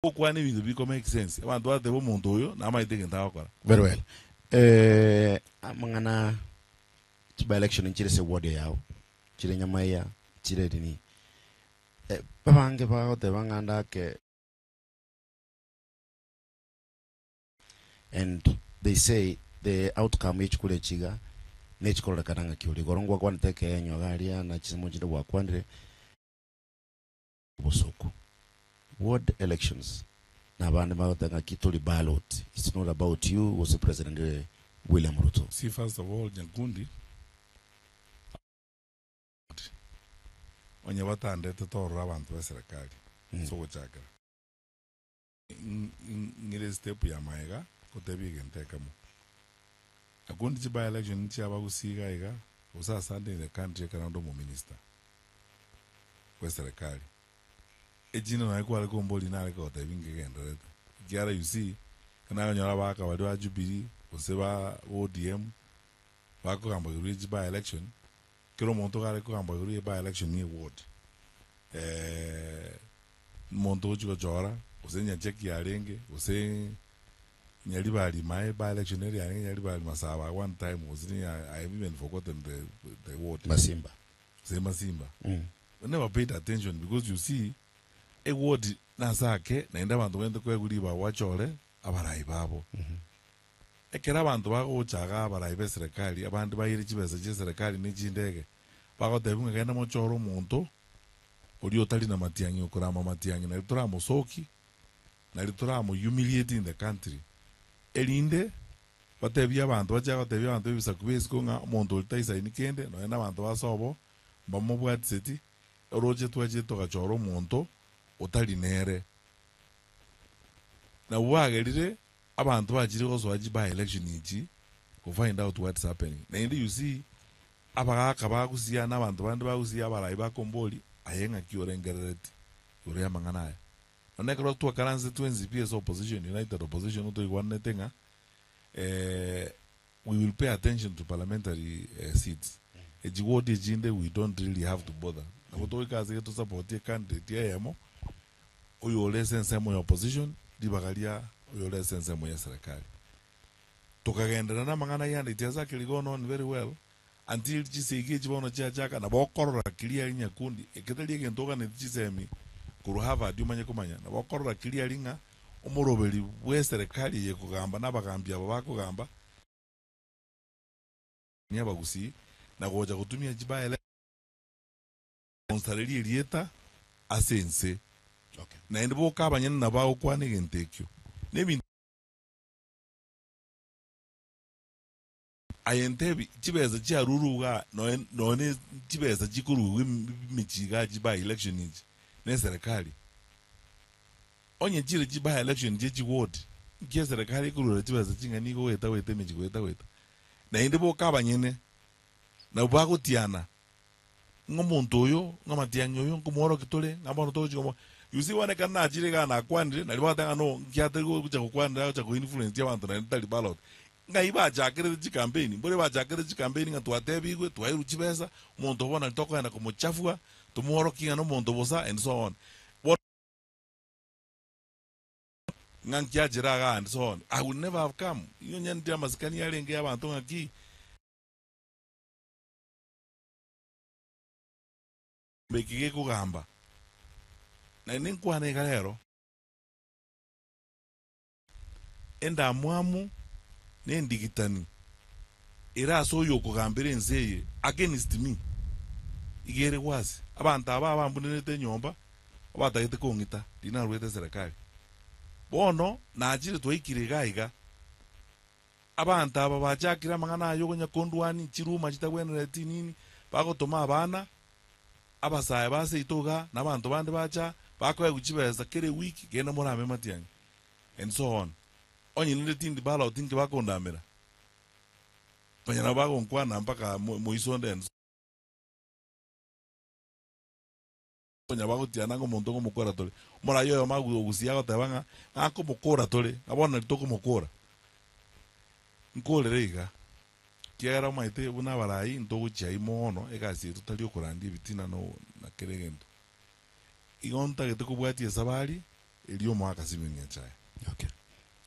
Gokwana ebinto biko make sense, abanto batebe omonto oyo namaete egento agokora. Very well. Amang'ana chi by election nchire ase ward yao, nchire Nyamaiya, nchire nini. Abange bagoteba ng'a ndake and they say the outcome ye chikura echi iga nechikororekana ng'aki oria. Igoro ngwakwanete ekenywa iga aria na chisemo chinde gwakwanire. Obosoku. Ward elections na abande bagoteba ng'aki tori ballot it's not about you gose President William Ruto. See first of all Nyakundi onye batandete torora abanto be serikali ase ogochakera ng'ire step ya maega gotebia egento ekemo. Nyakundi chi by election nchiaba gusii iga iga gose ase ande in the country ekero onde omominister. bw'eserekari. Echinde nonya kware komboria nare kogotebia nkegendererete. Ekiagera you see, ekero nakonyora abagaka baria ba Jubilee gose ba ODM bakogamba igoro ye chi by election, kera omonto iga are kogamba igoro ye by election ye ward omonto ogochia gochora gose Nyacheki arenge gose Nyaribari my by election ere yarenge Nyaribari Masaba one time gose I have even forgotten the ward. Masimba. Gose masimba. We never paid attention because you see eward nase ake naende abanto bagende koegwa ribaga bachore abarai babo. Ekero abanto bagocha igaa abarai ba eserekari abande baire chibesa chia eserekari ne chindege bagotebiwa ng'a genda mochore omonto oria otari na matiang'i okorama matiang'i nari toramosoki nari toramo humiliate in the country erinde Batebie abanto, bachake gotebia abanto b'ebisaku b'isiko ng'a omonto oria taisaini kende, nonya nabanto ba sobo mbamobwatiseti, oroche twachire togachora omonto otari nere. Nabwo bagerire abanto bachire gosoa chi by election echi go find out what's happening. Naende you see, abagaka bagusia na abanto bande bagusia abarai bakombori, aye ng'aki orengerereti igoro y'amang'ana aya? Nonya ekero twakaransete twensi pi ase opposition, united opposition, toigwananete ng'a we will pay attention to parliamentary seats. Echi ward echinde we don't really have to bother. Nabo togoika ase to support candidate eyemo oyore ase ensemo ya opposition ribaga ria oyore ase ensemo ya serikali. Tokagenderera na amang'ana ayio and it has actually gone on very well until chisegi echi bono chiachaka nabo okorora clearly nyakundi eke tari egento oganeti chisemi korwa Harvard omanye komanya nabo okorora clearly ng'a omoroberi bw'eserekari eye ekogamba na abagambi aba bakogamba ni abagusii na gocha gotumia chibaele konsareria erieta ase ense naende boka abanyene nabo bagokwana egento ekio na ebinto Aye ntebi, chibesa chiarurwe igaa noe nonya chibesa chikorugwa emechie igaa chi by election echi ne eserekari. Onye chire chi by election chie chi ward, nki eserekari ekorwera chibesa ching'ani igo goeta goeta emechie goeta goeta. Naende boka abanyene nabwo bagotiana ng'a omonto oyo, ng'a matiang'i oyo nkomworokia tore, ng'a bono togochia komo you see bono ekero nachire igaa nakwanire, nario bagoteba ng'a no nki atari gocha gokwanera agocha ko influence abanto naende tari ballot. Ng'ai bachakerete chikampeini? Mbore bachakerete chikampeini ng'a twatebigwe, twairwe chibesa, omonto bono nari tokogenda komochafua, tomworokie ng'a nomonto bosa and so on. Bono ng'a nkiachire igaa and so on. I would never have come. Inwe onye ndire amasikani arenge y'abanto ng'aki? Eke gekogamba. Naende nkwane iga rero. Endamwamu na endigitani ere ase oyokogambera ense eye against me, iga ere gwase. Abanto aba abambunerete enyomba, abatagete kong'ita, riria naruete eserekari. Bono nachire twaikire iga iga, abanto aba bachakire amang'ana aya okonya kondwania, chiruma chitagwenereti nini, bagotoma abana, abasae ba seito igaa, na abanto bande bacha, bakoegwa chibesa kera ewiki, genda morame matiang'i. And so on. Onye ninde tindi ballot inki bakondamera? Onye nabo bagonkwana mpaka moiso onde and so Onye bagotiana ng'a omonto ngomokora tore. Omoraia oyomo agogusia agoteba ng'a ng'a nkomokora tore, ng'a bono nari tokomokora. Nkorere iga, ekiagera omanyete buna abarai ntogochia aywo mono, egasi yaito tari okorandia ebitina no na kera egento. Igo ntagete kobwatia esabari. Erio omoaka Simeon Nyachae.